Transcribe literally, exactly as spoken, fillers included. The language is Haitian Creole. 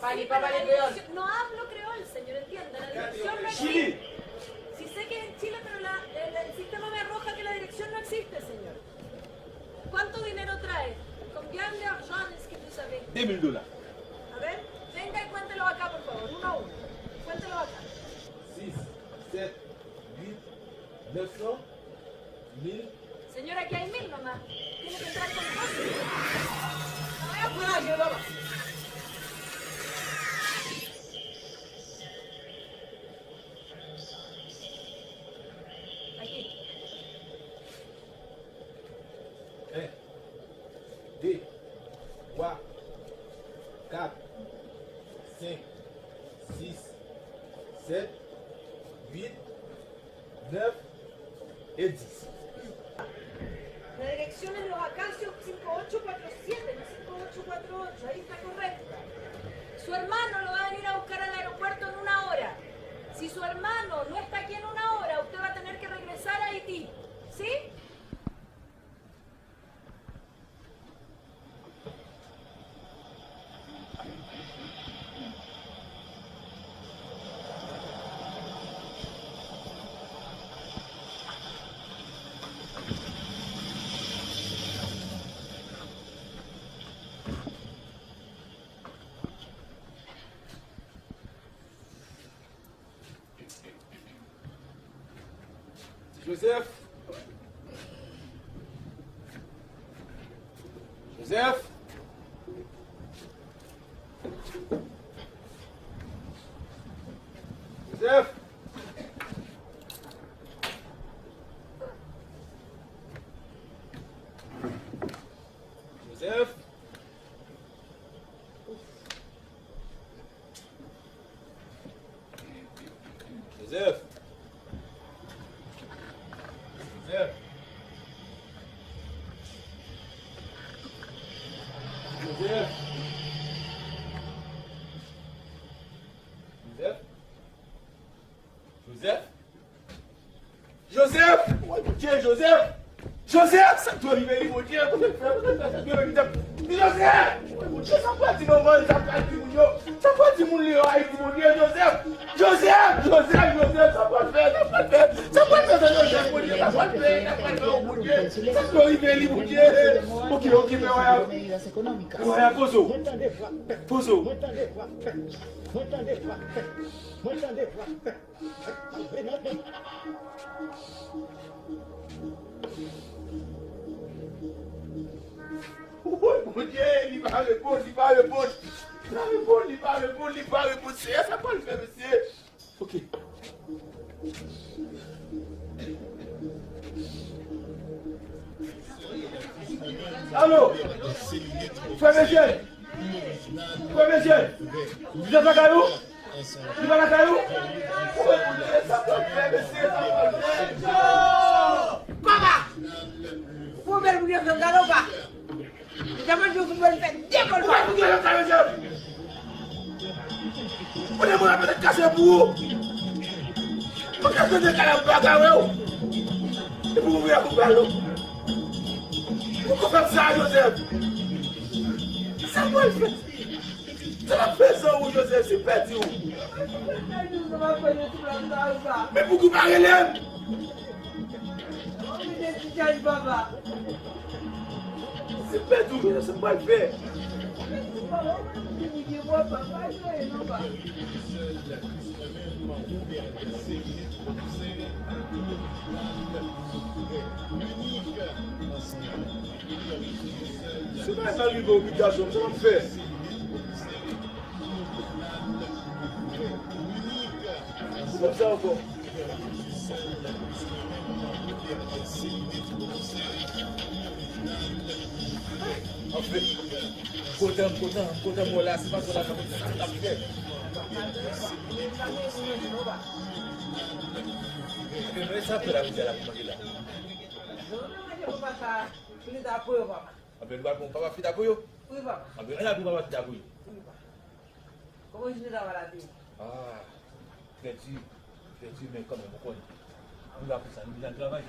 Ahí, papá, la dirección. No hablo creol, señor, entienda, la dirección no existe. Si sé que es en Chile, pero la, el, el sistema me arroja que la dirección no existe, señor. ¿Cuánto dinero trae? Combien d'argent est-ce que vous avez? Deux mille dollars. A ver, venga y cuéntelo acá, por favor, uno a uno. Cuéntelo acá. Six, sept, huit, neuf cents, mille. Señor, aquí hay mil nomás. Tiene que entrar con cosas. No voy a poder ayudar. Aquí. Un, deux, trois, quatre, cinq, six, sept, huit, neuf et dix. La dirección es Los Acacios cinco ocho cuatro siete, no cinco ocho cuatro ocho. Ahí está correcto. Su hermano lo va a venir a buscar al aeropuerto en una hora. Si su hermano no está aquí en una hora, usted va a tener que regresar a Haití. ¿Sí? Joseph. Joseph. Joseph. Joseph. Joseph. Joseph. Joseph. Joseph. Joseph. Joseph! Woy, Bondye, Joseph! Joseph! Sa k dwe rive li, Bondye? Bondye, fè, Bondye, fè, sa k dwe rive li. Joseph! Woy, Bondye, sa m pral di manman l, sa m pral di moun yo, sa m pral di moun li yo Ayiti, Bondye, Joseph! Joseph! Joseph! Joseph! Sa m pral fè, sa m pral fè, sa m pral fè, sa Joseph, Bondye, sa m pral fè, sa m pral fè, oh, Bondye, sa k dwe rive li, Bondye? Ok, ok, mè waya, mè waya, pozo, pozo. Woy, Bondye, li pa reponn, li pa reponn. Li pa reponn, li pa reponn, li pa reponn. Seyè, sa pral fè, mesye. Ok. Alo! Frè mesye! Frè mesye! Li pa lakay ou? Li pa lakay ou? Sa pral fè, mesye, sa pral fè. Papa! Pou bèl moun yo fè galo pa. Li ta mande pou bèl fè de kòl pa. Pou bèl moun yo fè galo pa. Kote mwen ap mete kase pou ou? Mwen ka fè de kalab pa gawe ou. E pou ou vye pou balo. Ou konn fè sa, Joseph? Sa mwen fè? Sa l ap fè san ou, Joseph, si pèdi ou? Men pou ki w pa rele m? Si pèdi ou, Joseph, sa m pral fè? Si bagay sa rive obligasyon, sa m ap fè? Ou konn sa ankò? Anfen, kontan, kontan, kontan mwen la, se pa kontan sa m ap fè. Anfen, men sa fè la, misye la, pou manje la. Anfen, nou pral pran papa fita pou yo. Wi, papa. Anfen, ann al pran papa fita pou yo. Wi, papa. Kòman jounen travay la te ye? Ah, trè di, trè di, men kanmenm, ou konnen. Nou la pou sa, nou bezwen travay.